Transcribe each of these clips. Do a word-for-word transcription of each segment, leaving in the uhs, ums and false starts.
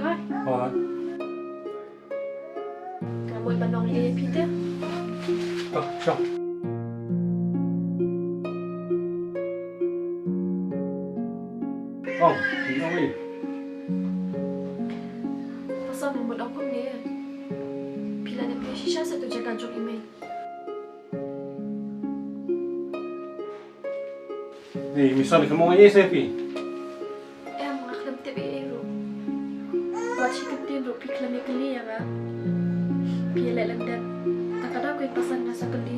Hooid. Nga mut ban ong ïa phi te. Oh, sure. Ong, ong ïa. Pasa mut ong kumne. Phi la dep ïa shisha sa tu jaka jong i mei. Ni, mi san ka mong ei se phi. Em, nga khlem tip ei ei ruh. Wat shi kyntien ruh phi khlem ïa kylli ïa nga. Phi ïa leh lem dep. Ta ka daw kawei pasan nga sa kylli.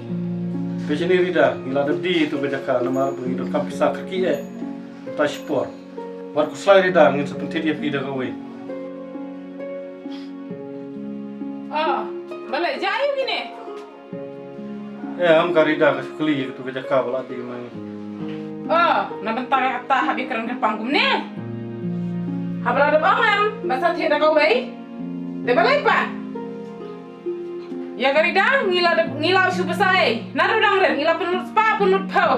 Phi shini Rida, ngi la dep die tu ka jaka namar ba ngi donkam pisa kyrkieh. Ta shipor. Wat khuslai Rida, ngin sa pynthied ïa phi da kawei. Oh, balei jia ïa phi ne? Eh, am ka Rida ka shu kylli ïa katu ka jaka ba la die ma ngi. Oh, na bynta kata hap ïa kren kyrpang kumne. Haba la dep ong em ba sa thied da kawei. Te balei pat? Ïa ka Rida ngi la dep, ngi la shu pisa ei. Naduh dang rit ngi la pynlut spah pynlut phew.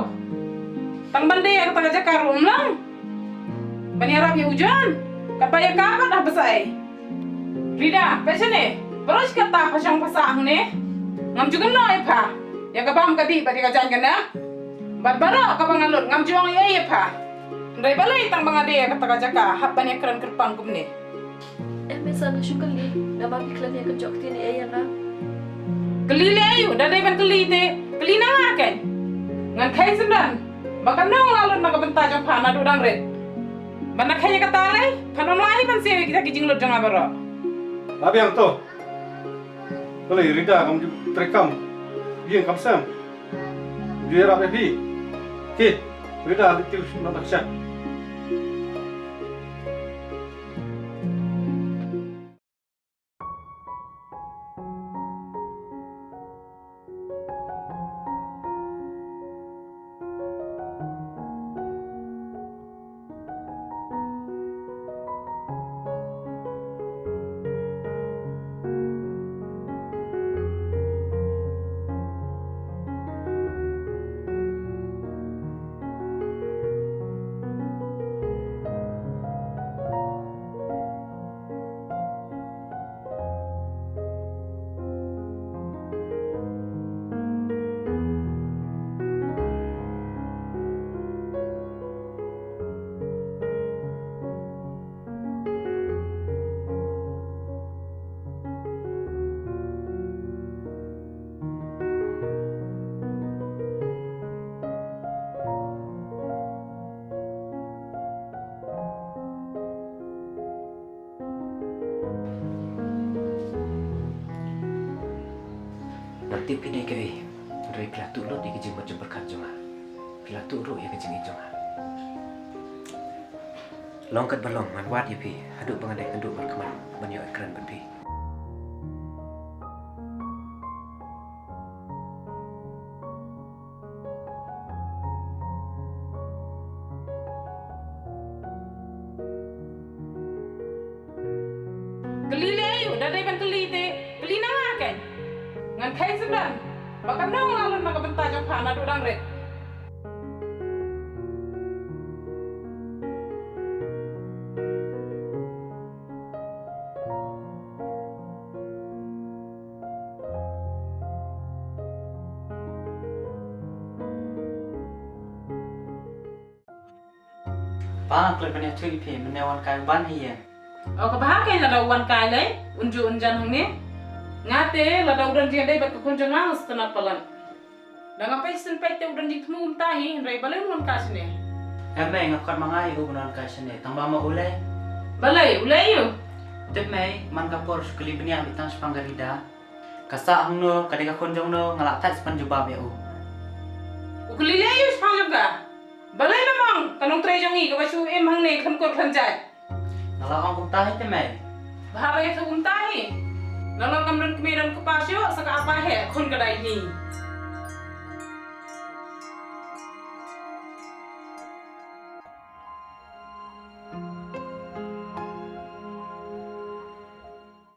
Tang ban die ïa kata ka jaka ruh ym long. Ban ïarap ïa u John. Katba ïa ka pat hap pisa ei. Rida, peit shane, baroh shi katta pha shong pha sah hangne. Ngam ju kynnoh ïa pha ïa ka bam ka dih bad ïa ka jaiñ ka na. Bad baroh kaba nga lut ngam ju ong ei ei ïa pha. Hynrei balei tang ba nga die ïa kata ka jaka hap ban ïa kren kyrpang kumne. Em, Mesa, nga shu kylli, namar phi khlem ïa kynjoh ktien ei ei ïa nga. Kylli lei aïu, da dei ban kylli te kylli na nga kein. Ngan kheiñ syndon ba katno nga la lut na ka bynta jong pha naduh dang rit. Ban da kheiñ ïa kata lei, phan ym lah hi ban siew ïa kita ki jinglut jong nga baroh. La biang to. Balei Rida kam ju treikam. Biang kam sem. Ju ïarap ïa phi. Ki, Rida, dei kiew shu na ta ksha. Nga tip phi dei kaei, hynrei phi la tuh lut ïa ka jingmut jingpyrkhat jong nga. Phi la tuh ruh ïa ka jingïeit jong nga. Long katba long ngan wad ïa phi haduh ba nga dei kynduh markhmat ban ïoh ïakren bad phi. Kylli lei aïu, da dei ban kylli te kylli na nga kein. Ngan kheiñ syndon ba katno nga la lut na ka bynta jong pha naduh dang rit. Ba klet ban ïathuh ïa phi, mynne wan kai u Ban ha ïing. O kaba ha kein lada u wan kai lei, un ju un jan hangne. Nga te lada u don jingïadei bad ka khun jong nga nga sngewtynnat palat. Da nga peit shen peit te u don jingthmu kumta hi, hynrei balei un wan kai shane? Em mei, nga khot ma nga ïa u ban wan kai shane, tang ba ma u lei. Balei, u lei aïu? Tip mei, man ka por shu kylli bniah beit tang shaphang ka Rida. Ka sah hangno, ka dei ka khun jong no, nga la thait sa pynjubab ïa u. U kylli lei aïu shaphang jong ka? Balei lam ong, ka nongtrei jong ngi kaba shu im hangne khlem kur khlem jait. Nga la ong kumta hi te mei. Bha ba ïathuh kumta hi. Nalor ngam don kmie don kpa shuh sa ka apa hi khun ka dei hi.